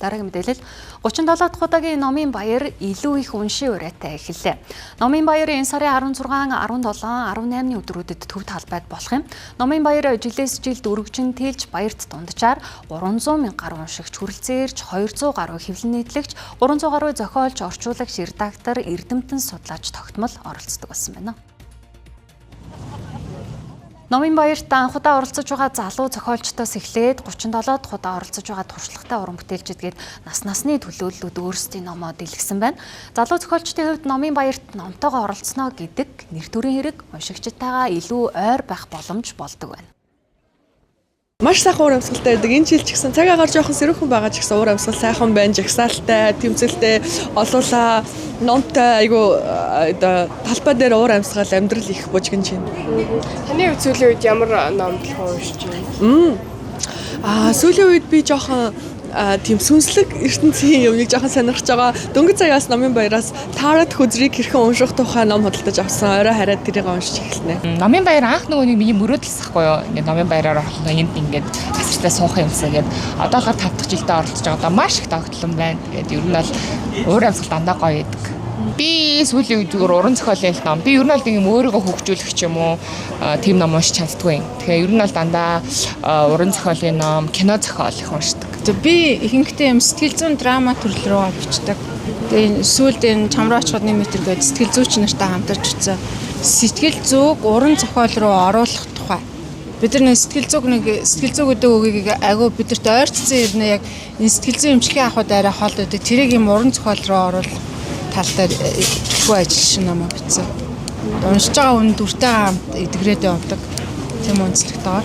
Дараагийн мэдээлэл 37 дахь удаагийн номын баяр илүү их уншийн урайтай эхэллээ. Номын баяр энэ сарын 16, 17, 18-ны өдрүүдэд төв талбайд болох юм. Номын баяр жилээс жилд өргөжин тэлж баярт дунджаар 300 мянга гаруй уншигч хүрэлцээрч 200 гаруй хэвлэл нийтлэгч, 300 гаруй зохиолч, орчуулагч, редактор, эрдэмтэн судлаач тогтмол оролцдог болсон байна. Номын баярт анх удаа оролцож байгаа залуу зохиолчдоос эхлээд 37 дахь удаа оролцож байгаа туршлагатай уран бүтээлчид гээд нас насны төлөөллүүд өөрсдийн номоо дэлгэсэн байна. Залуу зохиолчдын хувьд номын баярт номтойгоо оролцсноо гэдэг нэр төрийн хэрэг уншигчдтайгаа илүү ойр байх боломж болдог байна. Маш сайхан уур амьсгалтай байдаг. Энэ жил ч гэсэн цаг агаар жоохон сэрүүхэн байгаа ч гэсэн уур амьсгал сайхан байна. Жагсаалтай, тэмцэлтэй, олуулаа, номтой айгу одоо талбай дээр уур амьсгал амьдрал их бужигнж байна. Таны хувьд сүүлийн үед ямар ном төлхөө уншиж байна? Сүүлийн үед би жоохон тийм сүнслэг ертөнцийн юмыг жоохон сонирхож байгаа. Дөнгөж саяас номын баяраас Тарат хөзрийг хэрхэн унших тухай ном худалдаж авсан. Орой хараад тэрийг уншиж эхэлнэ. Номын баяр анх нөгөө нэг миний мөрөөдөлсөхгүй юу? Ингээд номын баяраар орлоо энд ингээд асартай суух юмсан гээд одоохоор 5 дахь жилдээ оролцож байгаа. Одоо маш их догтлон байна. Тэгээд ер нь бол уур амьсгал дандаа гоё байдаг. Би сүүлийн үед зүгээр уран зохиолын ном. Би ер нь бол нэг юм өөрийгөө хөгжүүлэх ч юм уу тийм ном уншиж чаддгүй. Тэгэхээр ер нь бол дандаа уран зохиолын ном, кино зохиол их уншдаг. Би ихэнхдээ юм сэтгэл зүйн драма төрөл рүү бичдэг. Тэгээ сүүлд энэ чам руу очиход 1 метр гээд сэтгэл зүйч нартай хамтарч утсан. Сэтгэл зүйг уран зохиол руу оруулах тухай. Бид нар сэтгэл зүйг нэг сэтгэл зүй гэдэг үгийг агуу бидэрт ойрцсон юм нэ яг энэ сэтгэл зүйн эмчилгээ авахд арай хол байдаг. Тэрийг юм уран зохиол руу оруулах тал дээр түлхүү ажил шин ном бичсэн. Уншиж байгаа хүн дүртэйгээ хамт эдгрээд явдаг. Тийм онцлогтойгоор.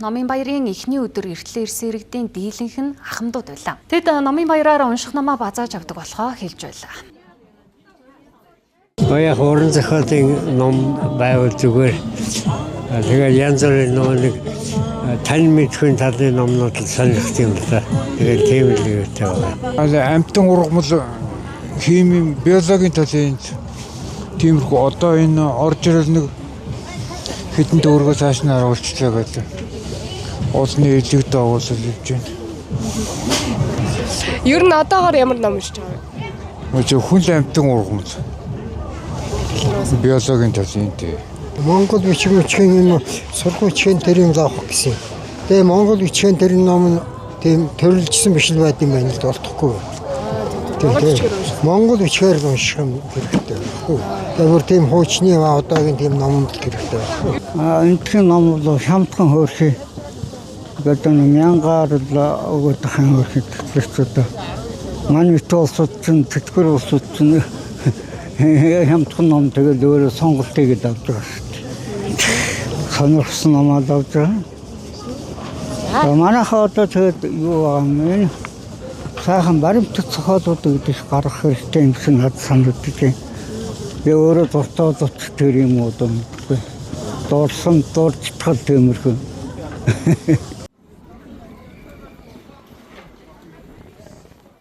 Номын баярын эхний өдөр эртлээ ирсэн иргэдийн дийлэнх нь ахмадууд байлаа. Тэд номын баяраар унших номоо базааж авдаг болохоо хэлж байлаа. Яг уран зохиолын ном байвал зүгээр. Тэгээд янз бүрийн нөгөө нэг тань мэдхэн талын номнууд л сонирхдаг юм л да. Тэгээд тийм л юутай байна. Амьтан ургамал химийн биологийн талын тиймэрхүү одоо энэ орж ирэл нэг хэдэн төгрөгөө цааш нь оруулчихлаа гэдэг. Олны илэг дагуулал явж байна. Ер нь одоогоор ямар ном уншиж байгаа вэ? Зөвхөн л амьтан ургамал. Биологийн талын тий. Монгол бичиг мичгийн юм сургууль бичгийн тэрийг авах гэсэн. Тэгээ Монгол бичгийн тэр ном нь тийм төрөлжсөн биш л байд юм байна л болтохгүй. Монгол бичгээр л унших юм хэрэгтэй байхгүй. Тэгээ бүр тийм хуучны одоогийн тийм номд хэрэгтэй байхгүй. Энэтгэн ном бол хямдхан хөөрхий. Гэдэг нь мянгаар л өгöd хан хөөрхий төслөчүүд. Манай улсууд чинь тэтгэр улсууд чинь хямдхан ном тэгэл өөрөө сонголт хийгээд авч байгаа шүү дээ. Сонирхсан номоо авч байгаа. Манайхаа одоо тэгээд юу байгаа юм бэ? Сайхан баримтат зохиолууд гэдэг гарах хэрэгтэй юм шиг надад санагдаж байна. Би өөрөө дуртай боловч тэр юм уу мэдгүй. Дурсан дурдтал тиймэрхүү.